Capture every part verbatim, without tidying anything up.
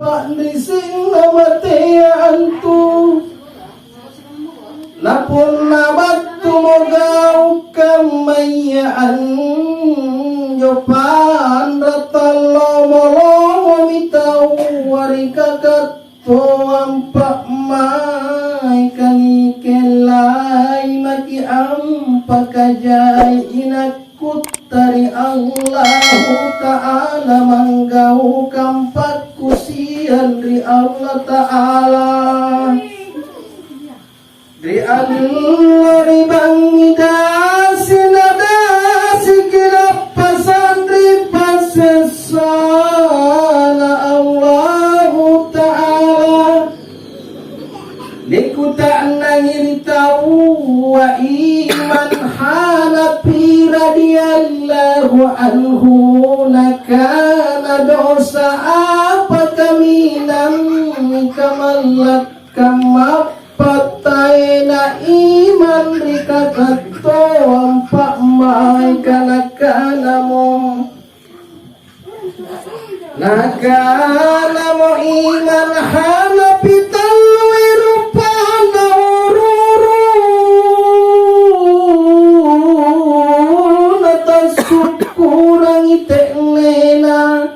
pa'risi'na matea antu. Na punna battumo gau' kammaya anjo panra' tallomo-lomomi taua ri kakattoang pa'maika nikellai maki' ampakajai inakku. Kutta ri Allahu Ta'ala manggaukang pakkusiang ri Allata'ala. Ri allo ri bangngi dasi nadasiki' lappasang ri passessana Allahu Ta'ala. Nikuta'nangi ri taua Iman Hanafi radhiyallahu anhu, nakana, "Dosa apa kaminang kamallakka mappattaena Iman ri kakattoang pa'maika?" Nakanamo, Nakanamo Iman Hanafi, "Tallui rupanna uru-uruna tassukkurangi te'nena,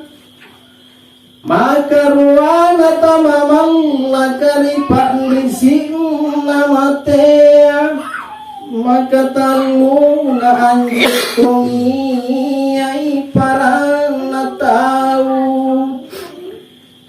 maka ruana tamamallaka ri pa'risi'na matea." Maka talluna anjo tongi iai paranna tau.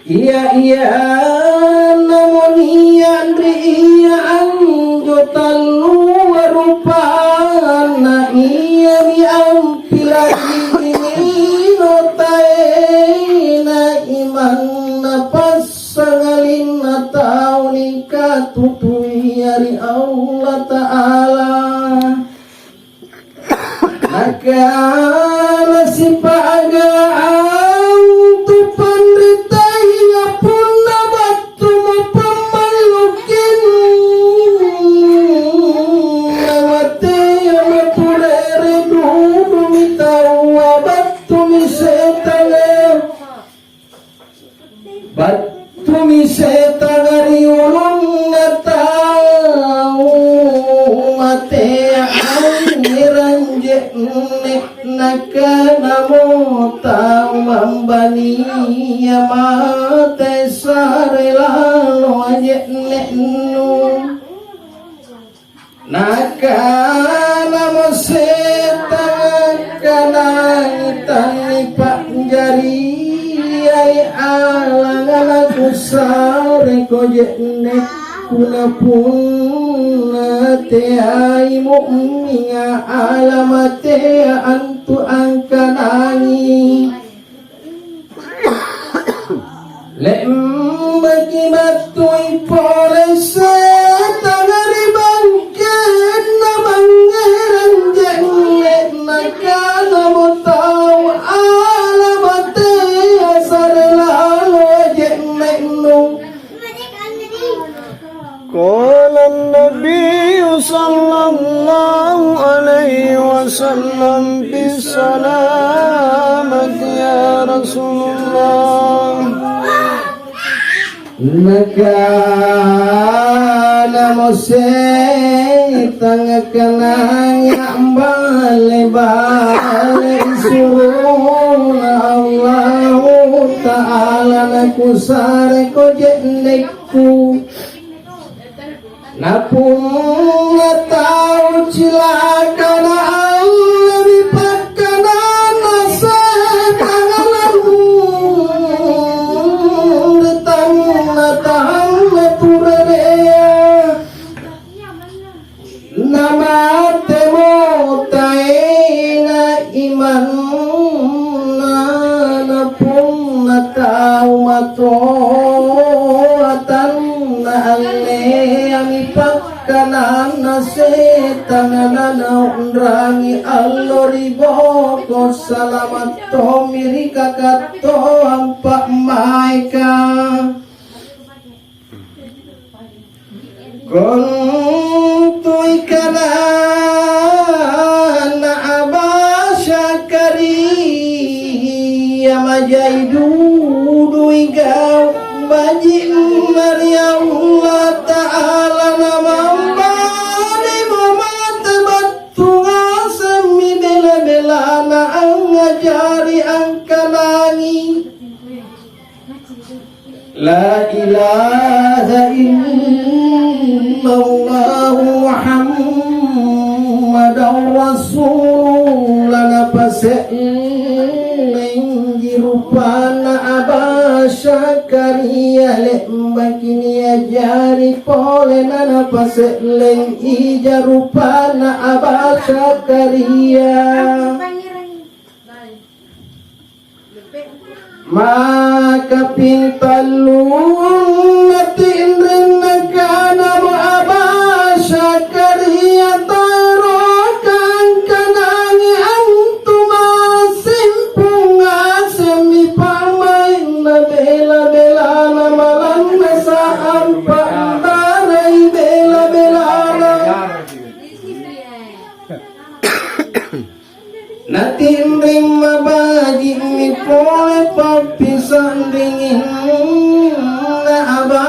Ia-iannamo nia' ri ia anjo tallua rupanna iami ampilaki lino taena imanna pas sangalinna tau nikatutuia ri Allata'ala. Nakana sipa'gang tu panritaya, "Punna battumo pammallukkinna matea maturere dudumi taua, battumi setanga." Battumi setanga ri ulunna tau matea angngerang je'ne', nakanamo tau mambania mate, "Sare lalo je'ne'nu." Nakanamo setanga, "Kanangi tanipa'jariai alanga, nakusareko je'ne'ku, na punna teai mu'minga ala matea antu angkanangi." Le'baki battui pole setanga ri bangkenna mangngerang je'ne', nakanamo tau, "Ala matea sare lalo je'ne'nu." Qala an-Nabiyyu sallallahu alaihi wasallam, "Bissalamati ya Rasulullah." Nakanamo setanga, "Kanangi a'bale-bale surona Allahu Ta'ala, nakusareko je'ne'." Na punna tau cilaka, na allemi pakkananna setanga lalang ri tangnga-tangnga purarea, namatemo taena imanna, na punna tau matoa tannaalleami pakkananna setanga, nanaunrangi allo ri boko, salama' tommi ri kakattoang pa'maika. Kontui kananna Aba Zakariya majai dudui gau'. Baji'na ri Allata'ala, namambalimo mate battu ngasemmi bela-belana angngajari angkanangi, La ilaha illallah Muhammadar Rasulullah. Napase'lengji rupanna Aba Zakaria, le'baki niajari pole nanapase'leng ija rupanna Aba Zakaria. Maka pintallunna tinreng nakanamo Aba Zakaria, taeroka angkanangi antu massing pungngasemmi pa'mai'na bela-belana, malannasa' ampa'darai bela-belana. Natinring mabaji'mi pole pappisa'ringinna Aba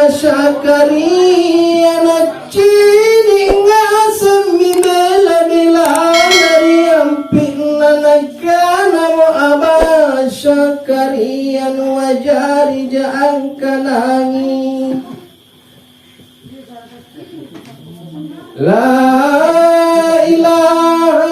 Zakaria, naccini' ngasemmi bela-belana ri ampi'na, nakanamo Aba Zakaria, nuajarija angkanangi. La